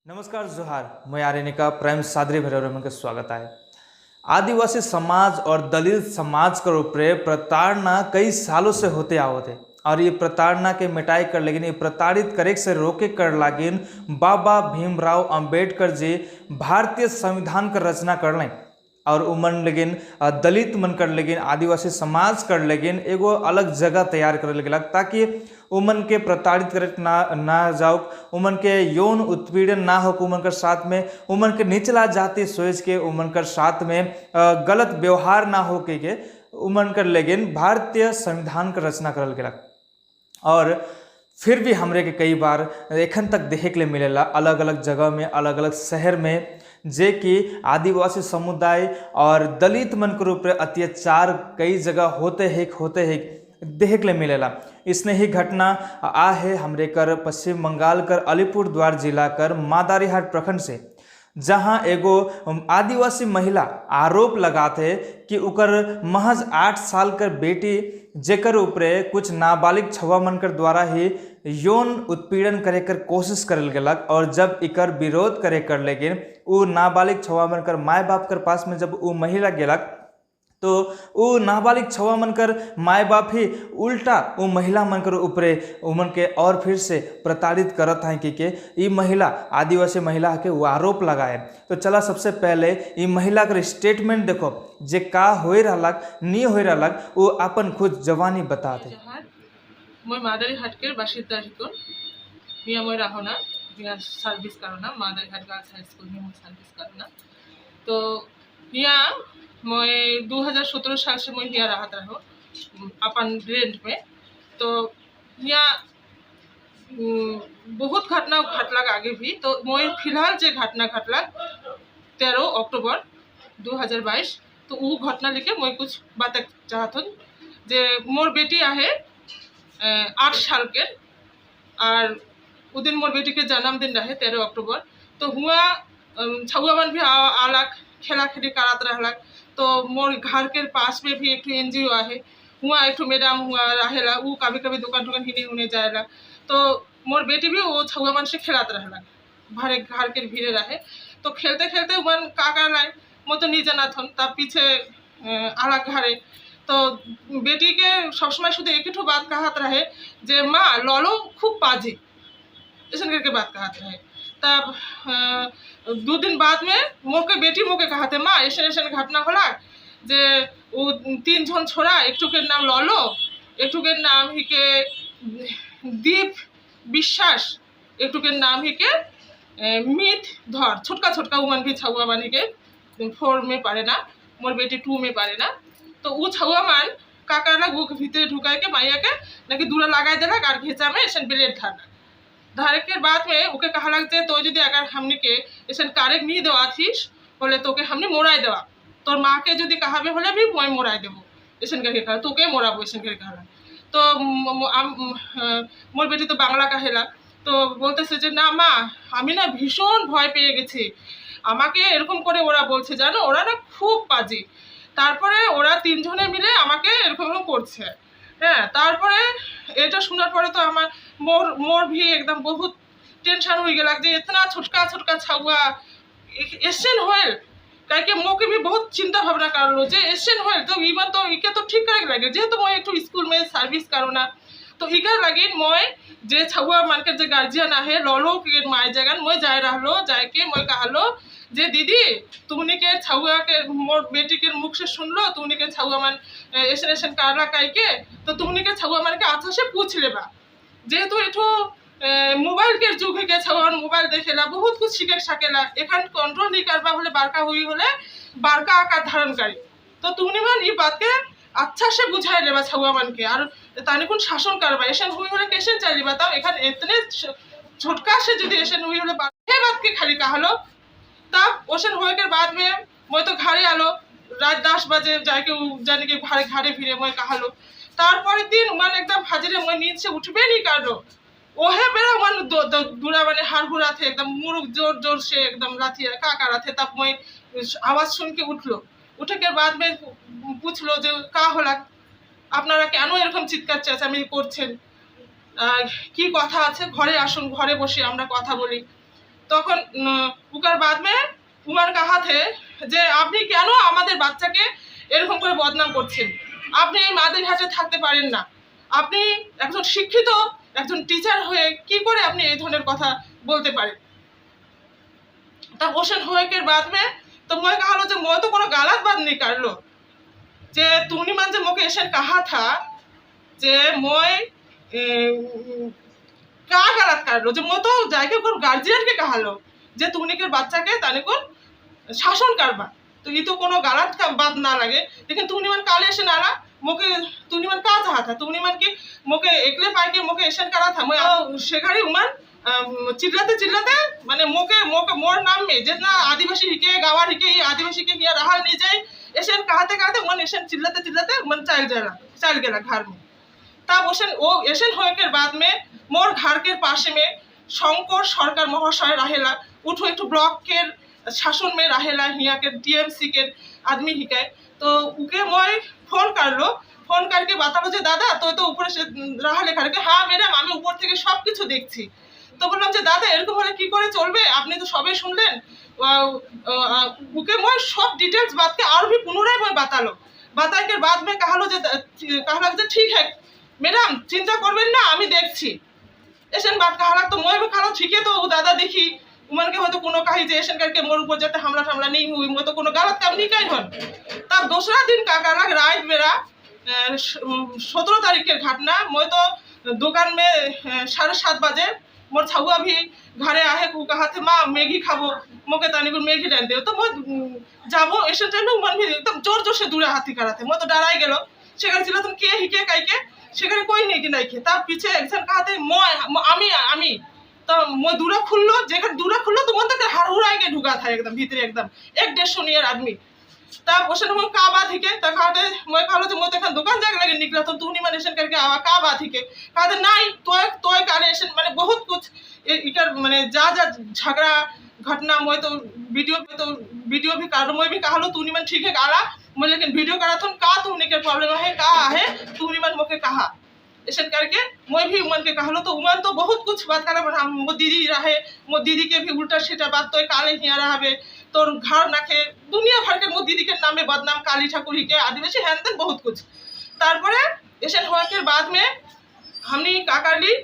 नमस्कार, जोहार। मैं आर्यनिका प्राइम सादरी भैरव के स्वागत है। आदिवासी समाज और दलित समाज के ऊपर प्रताड़ना कई सालों से होते आवत है और ये प्रताड़ना के मिटाई कर लेकिन ये प्रताड़ित करे से रोके कर लागिन बाबा भीमराव अंबेडकर जी भारतीय संविधान का रचना कर लें और उमन लेकिन दलित मन कर लेकिन आदिवासी समाज कर लेकिन एगो अलग जगह तैयार करे लगे ताकि उमन के प्रताड़ित करे ना ना जाओ, उमन के यौन उत्पीड़न ना हो, उमन के साथ में उमन के निचला जाति सोच के उमन के साथ में गलत व्यवहार ना हो के उमन कर लेकिन भारतीय संविधान के रचना करल गेलक। और फिर भी हमरे के कई बार एखन तक देखे के लिए मिलेला अलग अलग जगह में, अलग अलग शहर में, जे कि आदिवासी समुदाय और दलित मन के रूप में अत्याचार कई जगह होते हैं देखे के लिए मिलेला। इसने ही घटना आ है हमरे कर पश्चिम बंगाल कर अलीपुर द्वार जिला कर मादारीहाट प्रखंड से, जहां एगो आदिवासी महिला आरोप लगाते कि उकर महज 8 साल कर बेटी जेकर ऊपरे कुछ नाबालिग छवा मन कर द्वारा ही यौन उत्पीड़न करे कर कोशिश करल गेलक। और जब इकर विरोध करे कर लेकिन उ नाबालिग छवा मन कर माय बाप कर पास में जब उ महिला गेलक तो उ नाबालिग छवा मन कर माय बाप ही उल्टा उ महिला मन कर ऊपरे उमन के और फिर से प्रताड़ित करत हैं कि के ई महिला, आदिवासी महिला के वो आरोप लगाए। तो चला, सबसे पहले ई महिला कर स्टेटमेंट देखो, जे का हो रहलक नी हो रहलक, वो अपन खुद जवानी बताते। जोहार। মই মাদারিহাটকের বাসিন্দা হিকুন। মিয়া মই রাহনা, মিয়া সার্ভিস করোনা, মাদারিহাট গার্লস হাই স্কুল में मैं सर्विस करना। तो यहाँ मैं 2017 साल से मैं यहाँ रहत रहो अपन रेंट में। तो यहाँ बहुत घटना घटलक आगे भी। तो मैं फिलहाल जे घटना घटलक 13 अक्टूबर 2022, तो वो घटना लेके मैं कुछ बात चाहत हूँ जे मोर बेटी आहे 8 साल के और उ दिन मोर बेटी के जन्मदिन रहे 13 अक्टूबर। तो हुआ छुआ भी आलक, खेला खेली करात रहलक। तो मोर घर के पास में भी एक एनजीओ आहे, हुआ एक मैडम हुआ रहेला, उ कभी कभी दुकान टुकान हिने उने जाएला। तो मोर बेटी भी वो छुआ मन से खेलात रहलक, भरे घर के भीड़े रहे। तो खेलते खेलते मन का कर मो तो नहीं जाना थन, तब पीछे आलक घरे। तो बेटी के सबসময় শুধু एक ही बात कहत रहे जे माँ, ललो खूब पाजी, ऐसा करके बात कहत रहे। तब 2 दिन बाद में मोके बेटी मोके कहते, माँ, ऐसा ऐसा घटना होला जे ও তিনজন ছোড়া, একটুকের নাম ললো, একটুকের নাম হিকে দীপ বিশ্বাস, একটুকের নাম হিকে मित धर, छोटका छोटका उमन भी छुआ मान के 4 में पढ़े ना, मोर बेटी 2 में पढ़े ना। तो उ छुआ मान का करलक, ऊ के भीतरे ढुकाई के माइया के नाकि दूरा लगाई देलक और घेचा में ऐसा ब्लेड धरलक। धरे के बाद में ओके कहलक जे तो যদি अगर हमनी के ऐसा कारेक नहीं देवा थीस बोले তোকে हमने मोराई देवा, তোর মাকে যদি কাহাবে হলে भी মই মোরাই দেবো, এসেন করে कहा, তোকে মোরাবো, এসেন করে कहला। তো মোর বেটি তো বাংলা কাহেলা, তো বলতেছে যে না মা, আমি না ভীষণ ভয় পেয়ে গেছি, আমাকে এরকম করে ওরা বলছে, জানো, ওরা না খুব পাজি, তারপরে ওরা তিনজনে মিলে আমাকে এরকম এরকম করছে। হ্যাঁ, তারপরে এটা শোনার পরে তো আমার মোর মোর भी एकदम बहुत टेंशन हो गया যে इतना छोटका छोटका छुआ एसेन होल काहे। मोके भी बहुत चिंता भावना करलो जे एसेन होल तो इवन तो इके तो ठीक करे লাগে, যেহেতু মই একটু স্কুল में सर्विस करो ना। तो इकर लागिन মই जे छुआ मानके जे गार्जियन आहे ललो के माय जगन মই जाय रहलो, जाय के মই कहलो जे दीदी, तुमनी के छुआ के मोर बेटी के मुख से सुनलो तुमनी के छुआ मान एसन एसन करला काई के, तो तुमनी के छुआ मान के अच्छा से पूछ लेबा। যেহেতু এঠো मोबाइल के जुग है के छुआ मोबाइल देखेला, बहुत कुछ सीखे सकेला, एखान कंट्रोल नहीं करबा হলে बारका हुई হলে बारका आकार धारण करी। तो तुमनी मान ई बात के अच्छा से बुझाई लेबा छुआ मन के और ताने कोन शासन करबा। एसन हुई হলে कैसे चली बताओ? एखान इतने छोटका से যদি एसन हुई হলে हे बात के खाली कहलो। तब ओसन होए के बाद में मैं तो घरे आलो, रात 10 बजे जाके उ जाने के घरे घरे फिरे मैं कहलो। তারপরের দিন মানে একদম হাজিরে মই नींद से उठबे नहीं करलो, ओहे बेरा मन दूरा माने हार हुरा थे, एकदम मुरुक जोर जोर से एकदम लाथी का करा थे। तब मैं आवाज सुन के उठलो, उठे के बाद में पूछलो যে का होला, আপনারা কেন এরকম চিৎকার চেঁচামেচি করছেন, কি কথা আছে, ঘরে আসুন, ঘরে বসে আমরা কথা বলি। তখন উকার বাদ মে উমার কাহাতে যে আপনি কেন আমাদের বাচ্চাকে এরকম করে বদনাম করছেন, আপনি এই মাদারিহাটে থাকতে পারেন না, আপনি একজন শিক্ষিত একজন টিচার হয়ে কি করে আপনি এই ধরনের কথা বলতে পারেন। তা ওসেন হয়েকের বাদ মে তো মই কাহালো যে মই তো কোনো গালাত বাদ নেই কাটলো যে তুমি মান যে মোকে এসেন কাহা থা যে মই का गलत करलो যে মই তো যাইকে কোন গার্জিয়ানকে কাহালো যে তুনিকের বাচ্চাকে তানে কোন শাসন করবা, তো ই তো কোনো গালাত বাদ না লাগে। लेकिन তুমি মান কালে এসে নালা মোকে তুমি মান का चाहा था, তুমি মান কি মোকে একলে পাইকে মোকে এসেন করা থা। মই সেখানে উমান চিল্লাতে চিল্লাতে মানে মোকে মোকে মোর নাম মে যেतना आदिवासी हिके गावार हिके ये आदिवासी के हिया रहा नहीं जाए एसन कहते कहते मन एसन चिल्लाते चिल्लाते मन चल जाला चल गेला घर में। तब ओसन ओ एसन होए के बाद में मोर घर के पासे में शंकर सरकार महाशय रहेला, उठो एक ब्लॉक के शासन में रहेला, हिया के टीएमसी के आदमी हिकाय। तो उके মই ফোন করলো, ফোন करके বাতালো যে দাদা তো তো উপরে সে রাহালে খারে, হ্যাঁ ম্যাডাম আমি উপর থেকে সব কিছু দেখছি। তো বললাম যে দাদা এরকম হলে কি করে চলবে, আপনি তো সবই শুনলেন। उके মই সব ডিটেলস बात के और भी पुनराय মই বাতালো, বাতায় के बाद में कहलो যে कहला যে ঠিক है ম্যাডাম চিন্তা করবেন না আমি দেখছি। এসেন বাত কাহালা তো মই খালো ঠিকই তো ও দাদা দেখি উমানকে হয়তো কোনো কাহি যে এসেন करके মোর উপর যাতে হামলা টামলা নেই হুই, মই তো কোনো গালত কাম নেই কাই হন। তার দোসরা দিন का लाग রাত বেড়া 17 तारीख घटना, मैं तो दुकान में 7:30 बजे मोर छाउआ भी घरे आहे, उ कहा थे माँ मैगी खाबो, मोके तानी को मैगी डाल दे। तो मैं যাবো এসে টাইমে উমান भी एकदम जोर जोर से দূরে হাতি করাতে মই তো ডরাই গেল। সেখানে ছিল তুমি কে হিকে কাইকে সেখানে কই নেই কি নাই কে, তার পিছে একজন কাহাতে মই আমি আমি তো মই দূরে খুললো, যেখানে দূরে খুললো তো মন থেকে হাড় কে ঢুকা था एकदम ভিতরে একদম 1-150 नियर आदमी। तब ओसन हम का बात हिके त कहते मैं कहलो जे मोय तो एखान दुकान जाके लगे निकला तो तुनी মানে एसन करके आवा का बात हिके, कहते নাই तोय तोय कारे एसन মানে बहुत कुछ इकर মানে যা যা झगड़ा घटना मैं तो वीडियो भी कर मैं भी कहलो तुनी मन ठीक है गाला मैं लेकिन वीडियो करा तुम का तुमने के प्रॉब्लम है का है तुनी मन मोके कहा ऐसा करके मैं भी उमन के कहलो। तो उमन तो बहुत कुछ बात करा, हम मोर दीदी रहे मोर दीदी के भी उल्टा सीधा बात तो काले हिया रहा तोर घर नाखे दुनिया भर के मोर दीदी के नामे बदनाम काली ठाकुर ही के आदिवासी हैन तेन बहुत कुछ। तारपरे ऐसा होने के बाद में हमने का कर ली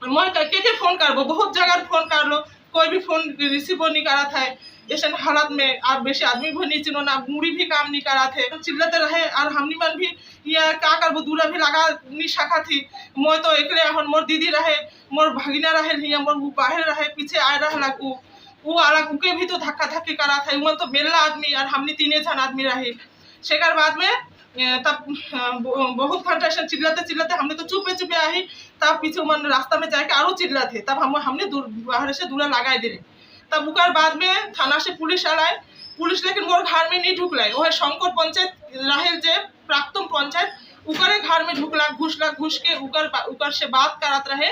मैं के के फोन करबो, बहुत जगह फोन कर लो कोई भी फोन रिसीव नहीं करा था। ऐसा हालत में आप बेशी आदमी भी नहीं चिनो ना मुड़ी भी काम नहीं करा थे, चिल्लाते रहे और हमनी मन भी या का करबो दूरा भी लगा नहीं सका थी। मैं तो एकले हन मोर दीदी रहे मोर भागिना रहे हिया मोर बाहर रहे पीछे आए रहा लग उ अलग उके भी तो धक्का धक्की करा था, उमन तो मेला आदमी और हमनी तीने जन आदमी रहे। सेकर बाद में तब बहुत घंटा ऐसा चिल्लाते चिल्लाते हमने तो चुपे चुपे आई, तब पीछे उमन रास्ता में जाके आरो चिल्लाते, तब हम हमने दूर बाहर से दूरा लगाई दिले। तब उकर बाद में थाना से पुलिस आलाय, पुलिस लेकिन मोर घर में नहीं ढुकलाय, वह शंकर पंचायत राहेल जे प्राक्तन पंचायत उकरे घर में ढुकला घुसला, घुस के उकर उकर से बात करात रहे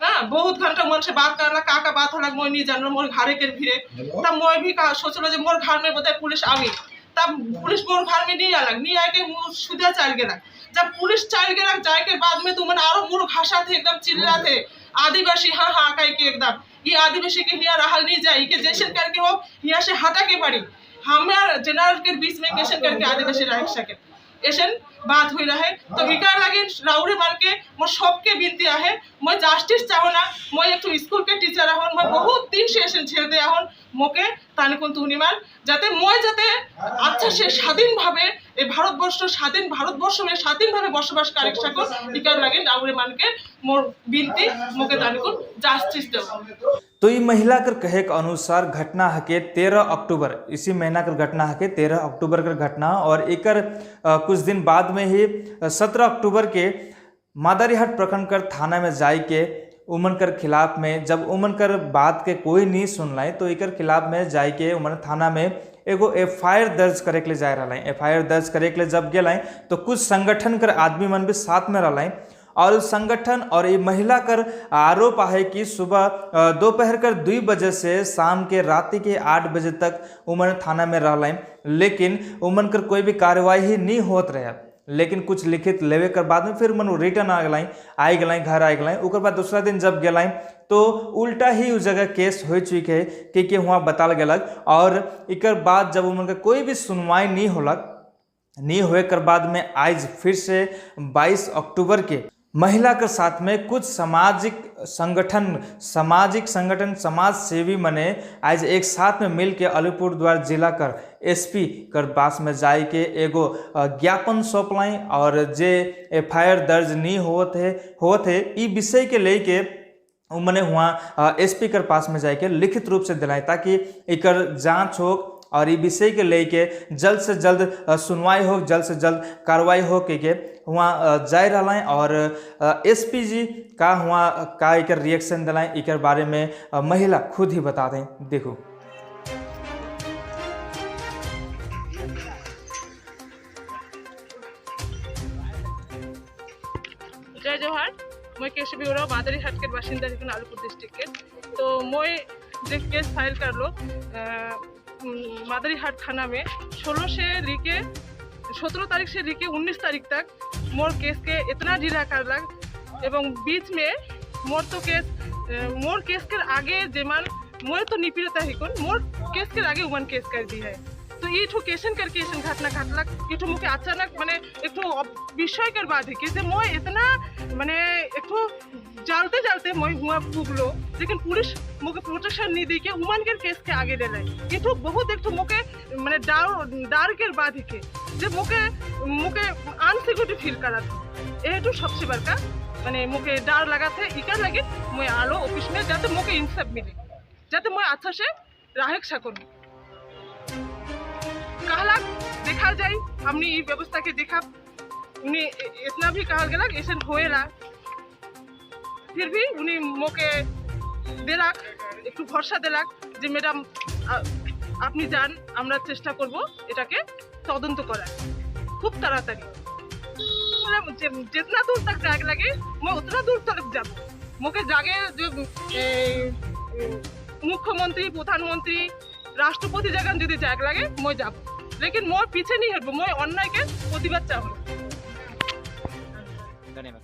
हाँ बहुत घंटा मन से बात करला का का बात होला मोर नहीं जानलो मोर घरे के भिड़े। तब मोर भी का सोचलो जे मोर घर में बोधय पुलिस आवी, तब पुलिस मोर घर में नहीं आलक, नहीं आके मुँह सीधा चल गेला। जब पुलिस चल गेला जाए के बाद में तो मन आरो मुँह घासा थे एकदम चिल्ला थे आदिवासी हाँ हाँ कह के एकदम ये आदिवासी के हिया रहल नहीं जाए के जैसन करके हो हिया से हटा के पड़ी हमार जेनरल के बीच में कैसन करके आदिवासी रह सके ऐसन बात हुई रहे। तो इकार लगे राउरे मान के मोर सबके विनती आहे मैं जास्टिस चाहो ना, मैं एक स्कूल के टीचर ahon, मैं बहुत दिन से ऐसन झेलते ahon मोके तानिकुन तुनिमान যাতে মই যাতে আচ্ছা সে স্বাধীনভাবে এই ভারতবর্ষ স্বাধীন ভারতবর্ষ মে স্বাধীনভাবে বসবাস করে সকল ইকার লাগে রাউরে মানকে मोर विनती मोके तानिकुन जास्टिस देव। तो ये महिला कर कहे के अनुसार घटना हके 13 अक्टूबर इसी महीना कर घटना हके 13 अक्टूबर कर घटना और एकर कुछ दिन बाद में ही 17 अक्टूबर के मादारीहाट प्रखंड कर थाना में जाय के उमन कर खिलाफ में जब उमन कर बात के कोई नहीं सुनलाई तो एकर खिलाफ में जाय के उमन थाना में एगो एफआईआर दर्ज करे के लिए जा रहा है। एफआईआर दर्ज करे के लिए जब गेलाई तो कुछ संगठन कर आदमी मन भी साथ में रहा और संगठन और ये महिला कर आरोप है कि सुबह दोपहर कर 2 बजे से शाम के रात के 8 बजे तक उमन थाना में रहा, लेकिन उमन कर कोई भी कार्रवाई नहीं होत रहे। लेकिन कुछ लिखित लेवे कर बाद में फिर मन रिटर्न आ गलाई, आई गलाई, घर आ गलाई। ओकर बाद दूसरा दिन जब गेलाई तो उल्टा ही उस जगह केस हो चुके है कि वहाँ बताल गलक। और एक बाद जब उनका कोई भी सुनवाई नहीं होलक, नहीं होए कर बाद में आज फिर से 22 अक्टूबर के महिला के साथ में कुछ सामाजिक संगठन समाज सेवी मने आज एक साथ में मिल के अलीपुरद्वार जिला कर एसपी कर पास में जाए के एगो ज्ञापन सौंपलाई और जे एफआईआर दर्ज नहीं होत है ई विषय के लेके मने हुआ एसपी कर पास में जाके लिखित रूप से दिलाए ताकि एकर जांच हो और ये विषय के लेके जल्द से जल्द सुनवाई हो, जल्द से जल्द कार्रवाई हो के वहाँ जाए रहा है। और एसपी जी का वहाँ का एकर रिएक्शन दिलाएं एकर बारे में महिला खुद ही बता दें। देखो जय जोहार, मैं केशवी उरांव मादारीहाट के बासिंदा हूँ आलीपुर डिस्ट्रिक्ट के। तो मैं जो केस फाइल कर लो मादारीहाट थाना में 16 से लेके 17 तारीख से लेके 19 तारीख तक मोर केस के इतना ढीला कर लग एवं बीच में मोर तो केस मोर केस के आगे जेमान मोर तो निपीड़ता ही कौन मोर केस के आगे उमन केस कर दी है। तो ये ठो केसन करके ऐसा घटना घटलक ये ठो मुझे अचानक माने एक ठो विस्मयकर बात है कि जे मोय इतना माने एक ठो जालते जालते मोय हुआ पुगलो, लेकिन पुलिस मोके प्रोटेक्शन नहीं दी के उमन के केस के आगे ले लाए। ये ठो बहुत एक ठो मोके माने डर के बात है कि जे मोके मोके अनसिक्योरिटी फील करा था। ये ठो सबसे बड़का माने मोके डर लगा था। इकर लगे मोय आलो ऑफिस में जाते मोके इंसाफ मिले, जाते मोय अच्छा से राहेक सकूँ। कहला देखा जाए हमने ये व्यवस्था के देखा उन्हें इतना भी कहल गया ऐसे होएला, फिर भी उन्हें मोके देलाक एक भरसा देलाक जे मैडम আপনি যান, আমরা চেষ্টা করব এটাকে তদন্ত করার খুব তাড়াতাড়ি। जितना दूर तक जाग लगे मैं उतना दूर तक যাব। मोके जागे जो मुख्यमंत्री प्रधानमंत्री राष्ट्रपति जगह যদি जाग लगे मैं যাব, लेकिन मोर पीछे नहीं हटबो, मैं अन्याय के प्रतिবাद चाहब। धन्यवाद।